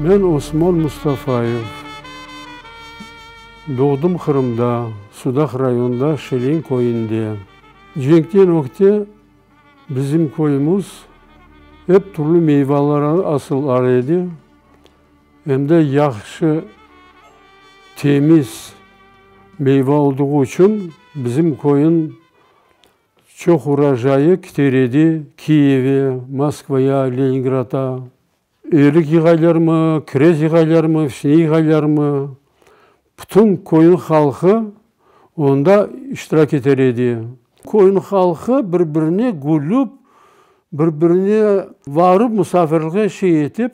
Men Osman Mustafayev. Doğdım Qırımda, Sudaq rayonında Şelen köyünde. Cenkten ögte bizim köyümiz ep türlü meyvalar asıl edi, em de yahşı, temiz meyva olduğı içün bizim köyün çoq urojayı kiter edi Kiyeve, Moskvaya, Leningradğa. Erik yığaylarmı, kirez yığaylarmı, vişne yığaylarmı, bütün köyün halqı onda iştirak eter edi. Köyün halqı bir-birine gülüp, bir-birine varıp musafirliğe şey etip,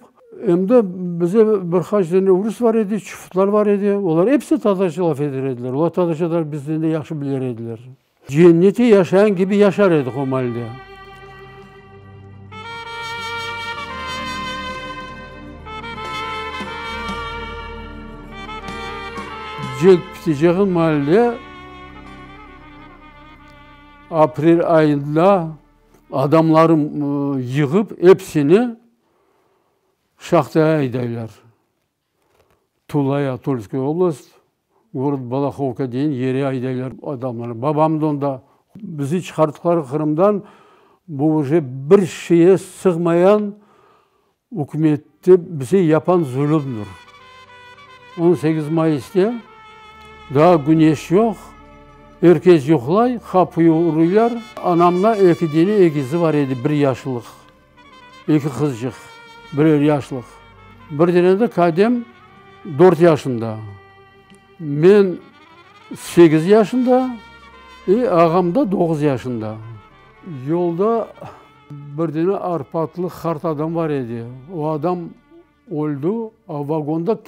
em de bize bir qaç dane urus bar edi, çufutlar bar edi, olar episi tatarca laf eter ediler, olar tatarca da bizden de yahşı biler ediler. Cennette yaşağan kibi yaşar edik o maalde. Cenk biteceği maalde, aprel ayında adamları yığıp episini şahtaya aydaylar. Tulaya, Tulskaya oblast, gorod Balahovka degen yere aydaylar adamlarnı. Babam da onda. Bizi çıqarttılar Qırımdan, bu uje bir şeye sığmayan ükümette bize yapan zulümdir. On sekiz mayıste daa güneş yoq, er kes yuqlay, qapıyı uruylar. Anamda eki dene egizi bar edi, bir yaşlıq. Eki qızcıq, birer yaşlıq. Bir dene de kadem dört yaşında. Men segiz yaşında, i ağam da doquz yaşında. Yolda bir dene arpatlı qart adam bar edi. O adam öldi, a vagonda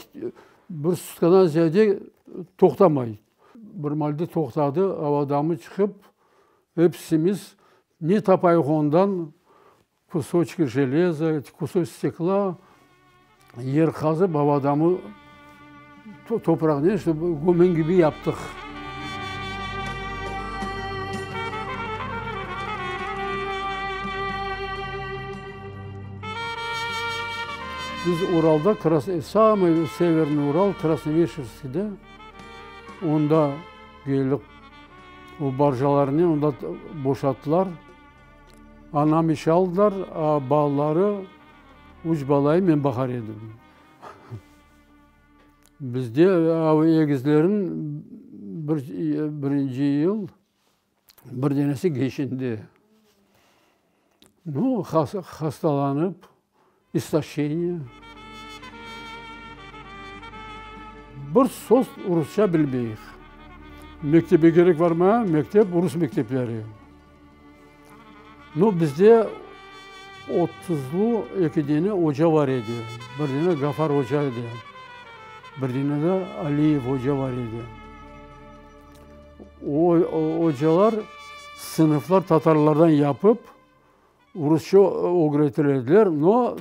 bir sutkadan ziyade toqtamay. Bir malde toqtadı, o adamı çıqıp, epsimiz Ne tapayıq ondan, kusoçki jeleza, kusok stekla, yer qazıp, av adamı topraqnen işte gömen kibi yaptıq. Biz Uralda, samıy severniy Ural, Krasnoveşerskiyde, onda keldik. O barjalarnen onda boşattılar. Anam işe aldılar, a balaları, üç balayı men baqar edim. Bizde av egizlerin bir birinci yıl bir denesi keçindi. Nu, hastalanıp, istoşçeniye. Bir söz rusça bilmeyik. Mektebe kerek barmaya, mektep rus mektepleri. Nu, bizde otuzlu eki dene oca bar edi. Bir dene Gafar oca edi, bir dene de Aliyev oca bar edi. O ocalar sınıflar tatarlardan yapıp, rusça ögretir ediler, no,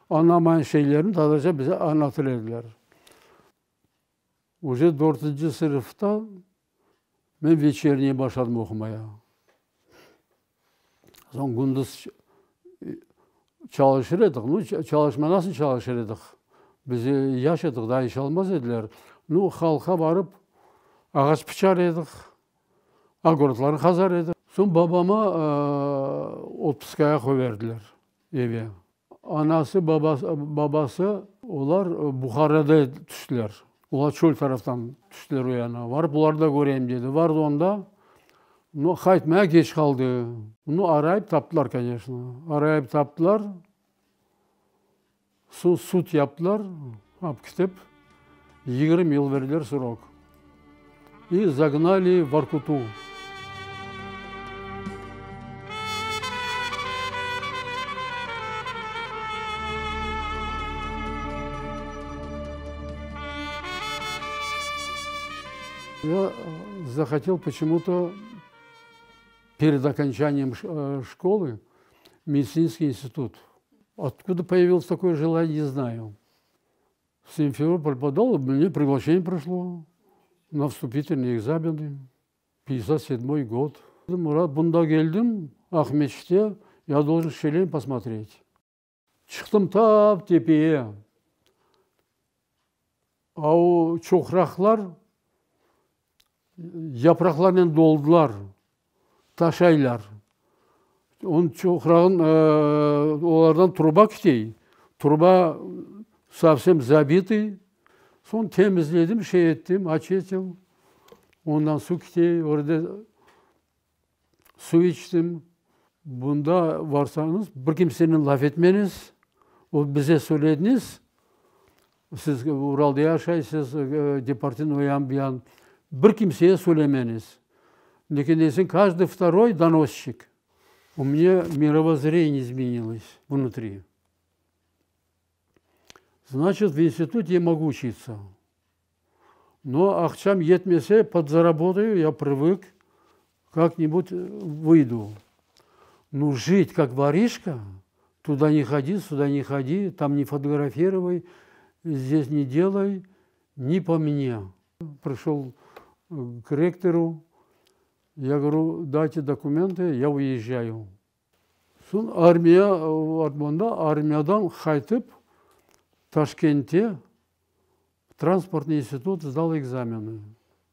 añlamağan şeylerni tatarca bize añlatır ediler. Uje dörtünci sınıfta men veçerniy başladım oqumaya. Soñ gündüz çalışır edik, nu, çalışma nasıl çalışır edik? Biz yaş edik, daa iş almaz ediler. Nu, halqqa barıp ağaç pıçar edik, ogorodlarnı qazar edik. Soñ babama otpuskaya qoyverdiler eve. Anası, babası, olar Buharada tüştiler. Olar çöl taraftan tüştiler o yana. Varıp olarnı da köreyim dedi. Vardı onda, no, qaytmaya keç qaldı. Nu, arayıp taptılar, koneçno. Arayıp taptılar. Soñ sud yaptılar, alıp ketip, 20 yıl berdiler srok. I zagnali Vorkutu. Ya zahotel poçemu-to pered okonçaniyem şkolı meditsinskiy institut. Otkuda poyavilось takoye jelaniye, ne znayu. В Simferopol podal, mne priglaşeniye prişlo na vstupitelnıy ekzameny, pyatdesât sedmoy god. Murat, bunda keldim, Aqmescitte, ya doljen Şeleni posmotret. Çıqtım tap tepeye. A o çoqraqlar yapraqlarnen doldılar, taşaylar. Onıñ çoqrağın olardan truba ketey, truba sovsem zabitıy. Soñ temizledim, şey ettim, oçistil, ondan suv ketey, orada suv içtim. Bunda varsañız, bir kimsenen laf etmeñiz, o bize söylediñiz, siz Uralda yaşaysız, departin o yan bu yan, bir kimseye söylemeñiz. Lâkin deseñ, каждый второй donosчик. У меня мировоззрение изменилось внутри. Значит, в институте я могу учиться. Но aqçam yetmese, подзаработаю, я привык, как-нибудь выйду. Ну, жить как воришка, туда не ходи, сюда не ходи, там не фотографируй, здесь не делай, не по мне. Пришел к ректору, я говорю, дайте документы, я уезжаю. Soñ armiya armanda armiyadan qaytıp Taşkentte транспортный институт сдал экзамены.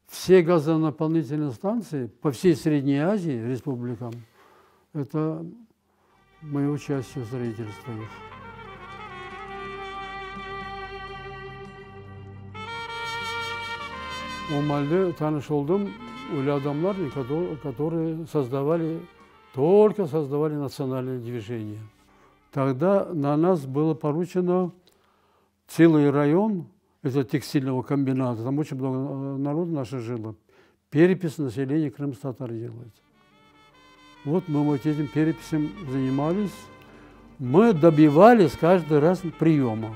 Все газонаполнительные станции по всей Средней Азии, республикам, это мое участие в строительстве их. O maalde tanış oldım öyle adamlarnen, которые создавали, только создавали национальное движение. Тогда на нас было поручено целый район, это текстильного комбината, там очень много народу наше жило, перепись населения крымских делать. Вот мы вот этим переписем занимались. Мы добивались каждый раз приема.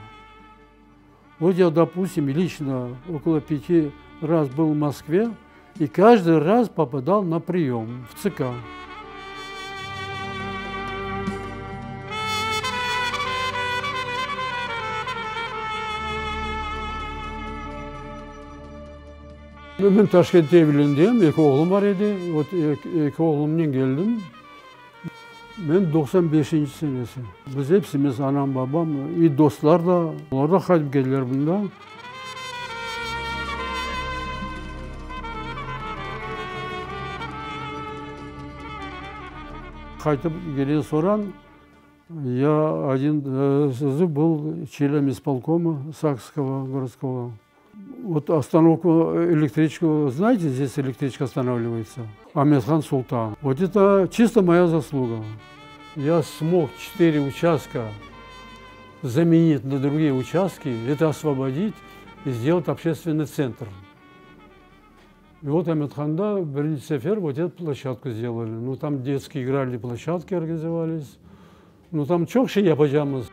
Вот я, допустим, лично около пяти раз был в Москве и каждый раз попадал на прием в ЦК. Men Taşkentte evlendim, eki oğlum bar edi. Вот eki oğlumnen keldim. Men 95-inci senesi. Biz epsimiz, anam, babam, и dostlar da, olar da qaytıp keldiler bunda. Qaytıp kelgen soñra я один был членом исполкома Сакского городского. Вот остановку электричку, знаете, здесь электричка останавливается? Амет-Хан Султан. Вот это чисто моя заслуга. Я смог четыре участка заменить на другие участки, это освободить и сделать общественный центр. И вот Амет-Ханда, birinci sefer вот эту площадку сделали. Ну, там детские играли, площадки организовались. Ну, там çoq şey yapacağımız.